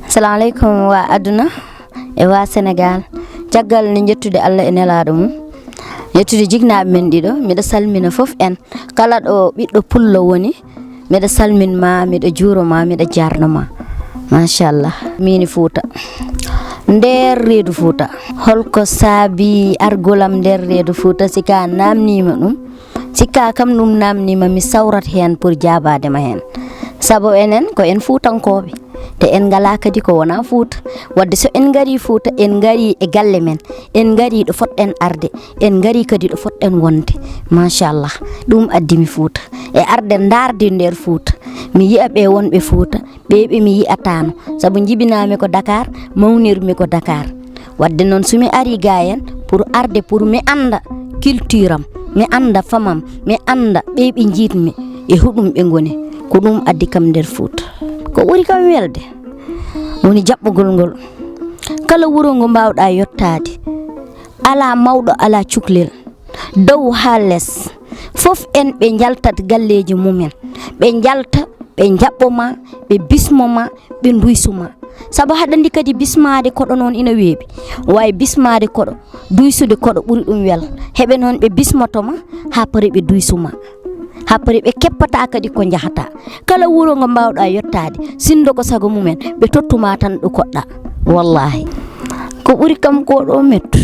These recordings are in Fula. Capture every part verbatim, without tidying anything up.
Assalamu aleykum wa aduna e wa Senegal. Caggal nde jettude Allah e nelaaɗo mum, yettude jiknaaɓe men ɗiɗo, miɗo salmina fof en. Kala ɗo ɓiɗɗo pullo woni, miɗo salmin ma, miɗo juuro ma, miɗo jarno ma. Machallah. Mini Fuuta. Nder reedu Fuuta. Holko saabi argolam nder reedu Fuuta? Si ka namnima ɗum, si ka kam ɗum namnima, mi sawrat heen pour jaabaade ma heen. Sabu enen ko en Fuutankooɓe, te en ngala kadi ko wona Fuuta. Wadde so en ngari Fuuta, en ngari e galle men, en ngari ɗo fotɗen arde, en ngari kadi ɗo fotɗen wonde. Machallah, ɗum addi mi Fuuta. E arde ndaarde nder Fuuta, mi yi'a ɓe wonɓe Fuuta, ɓe ɓe mi yi'ataano. Sabu njibinaami ko Dakar, mawnirmi ko Dakar. Wadde noon, so mi ari ga en pour arde, pour mi annda culture am, mi annda famam, mi annda ɓe ɓe njiitmi, e huɗum ɓe ngoni. Ko ɗum addi kam nder Fuuta. Ko ɓuri kam welde woni jaɓɓugol ngol. Kala wuro ngo mbaawɗa yottaade, alaa mawɗo, alaa cuklel, dow haa les, fof en ɓe njaltat galleeji mumen. Ɓe njalta, ɓe njaɓɓo ma, ɓe bismo ma, ɓe nduysu ma. Sabu haɗa anndi kadi bismaade koɗo noon ina weeɓi. Waawi bismaade koɗo, duysude koɗo ɓuri ɗum wel. Heɓe noon ɓe bismoto ma, haa pare ɓe duysu ma. Haa pare ɓe keppata kadi ko njahata. Kala wuro ngo mbaawɗa yottaade, sinndo ko sago mumen, ɓe tottu ma tan ɗo koɗɗa. Wallaahi. Ko ɓuri kam ko ɗo mettu.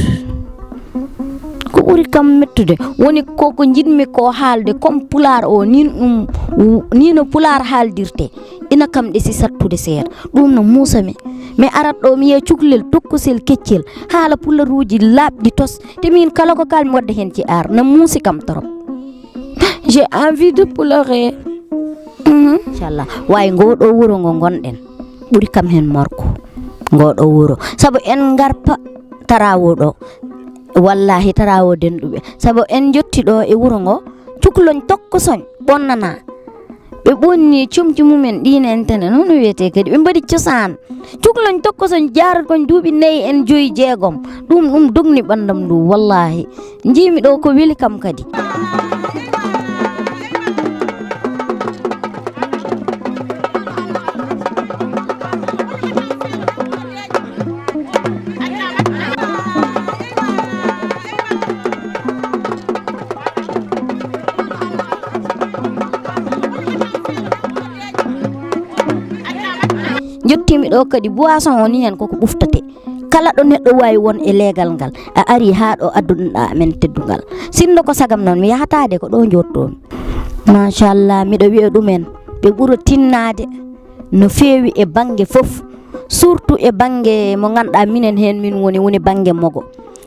Ko ɓuri kam mettude woni ko, ko njiɗmi ko haalde, comme pulaar o, nin ɗum, ni no pulaar haaldirte, ina kam ɗe si sattude seeɗa. Ɗum no muusa mi. Mi arat ɗo, mi yiya cuklel, tokkosel, keccel, haala pularuuji laaɓɗi tos. Te min kala ko kaalmi wadde heen ci ar, na muusi kam torop. J'ai envie de pleurer. Mhm. Inchallah. Waawi ngo ɗo wuro ngo ngonɗen, ɓuri kam heen morko. Ngo ɗo wuro. Sabu en ngarpa tarawo ɗo. Wallahi tarawo denɗuɓe. Sabu en jotti ɗo e wuro ngo, cukloñ tokkosoñ ɓonnana. Ɓe ɓonni comci mumen ɗin en tene, noon wiyetee kadi. Ɓe mbaɗi cosaan. Cukloñ tokkosoñ jaarata koñ duuɓi nayi en joyi jeegom. Ɗum, ɗum dogni ɓanndam ndu, wallahi. Njiimi ɗo ko weli kam kadi. Jottimi ɗo kadi, boisson o ni hen koko ɓuftate. Kala ɗo neɗɗo waawi won e leegal ngal, a ari haa ɗo adduɗa amen teddungal. Sinno ko sagam noon, mi yahataade ko ɗo njottomi. Machallah, miɗo wiya ɗumen, ɓe ɓura tinnaade no feewi e bannge fof. Surtout e bannge mo ngannduɗaa minen heen min woni, woni bannge mogo.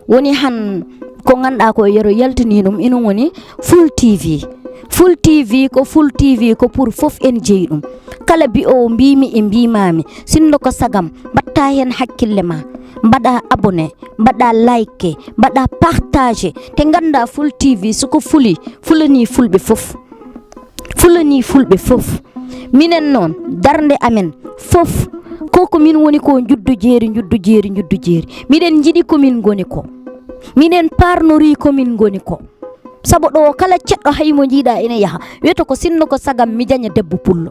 Woni han ko ngannduɗaa ko yero yaltini ɗum, ina woni Full T V. Full T V ko, Full T V ko pour fof en jeyi ɗum. Kala bi'oowo mbiimi e mbiimaami, sinno ko sagam, mbaɗta heen hakkille ma, mbaɗa abonné, mbaɗa like, mbaɗa partage, te ngannda Full T V soko fuli, fulani fulɓe fof. Fulani fulɓe fof. Minen noon, darnde amen fof, ko ko min woni ko njuddu jeeri, njuddu jeeri, njuddu jeeri. Miɗen njiɗi ko min ngoni ko. Miɗen parnori ko min ngoni ko. Sabu ɗo kala ceɗɗo hay mo njiiɗa ina yaha, wiyata ko sinno ko sagam mi jaña debbo pullo.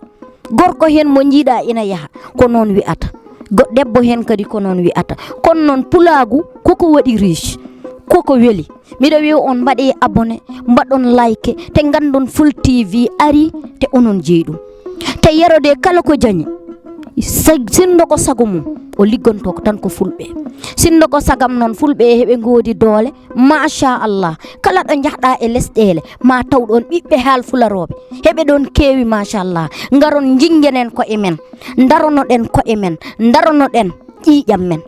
Gorko heen mo njiiɗa ina yaha, ko noon wiyata. Go-, debbo heen kadi ko noon wiyata. Kono noon pulaagu koko waɗi riche, koko weli. Miɗo wiya on mbaɗe abonné, mbaɗon like, te nganndon Full T V ari, te onon jeyi ɗum. Te Yero de kala ko jañi, sa-, sinno ko sago mum, o liggonto ko tan ko fulɓe. Sinno ko sagam noon, fulɓe heɓe ngoodi doole, machallah. Kala ɗo njahɗa e lesɗeele, ma taw ɗon ɓiɓɓe haal fularooɓe. Heɓe ɗon keewi, machallah. Ngaron njinngenen koye men, ndaronoɗen koye men, ndaronoɗen ƴiiƴam men.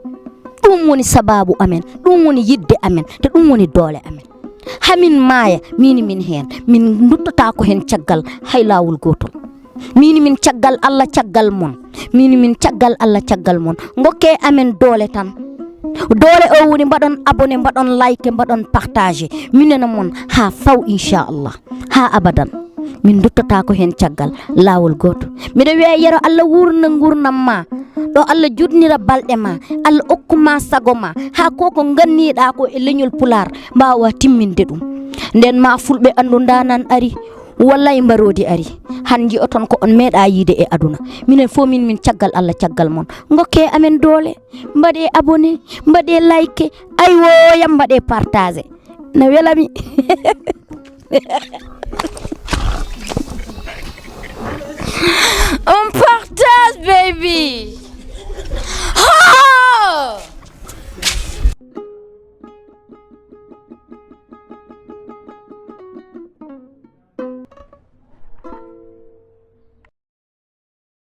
Ɗum woni sababu amen, ɗum woni yidde amen, te ɗum woni doole amen. Hamin maaya, min min heen, min duttata ko heen caggal hay laawol gootol. Min min caggal Allah caggal mon, min min caggal Allah caggal mon. Ngokke amen doole tan. Doole o woni mbaɗon abonné, mbaɗon like, mbaɗon partage. Minen e mon haa faw inchallah, haa abadan. Min duttata ko heen caggal, laawol gooto. Miɗo wiya Yero Allah wuurna nguurnam ma, ɗo Allah juutnira balɗe ma, Allah okku ma sago ma, haa ko ko nganniɗa ko e leñol Pulaar mbaawa timminde ɗum. Nden ma fulɓe anndu ndanan ari, Wallahi mbaroodi ari. Han nji'oton ko on meeɗa yiide e aduna. Minen fof min, min caggal Allah, caggal mon. Ngokke amen doole. Mbaɗe abonné, mbaɗe like. Aywo, yam mbaɗe partage. Na welami.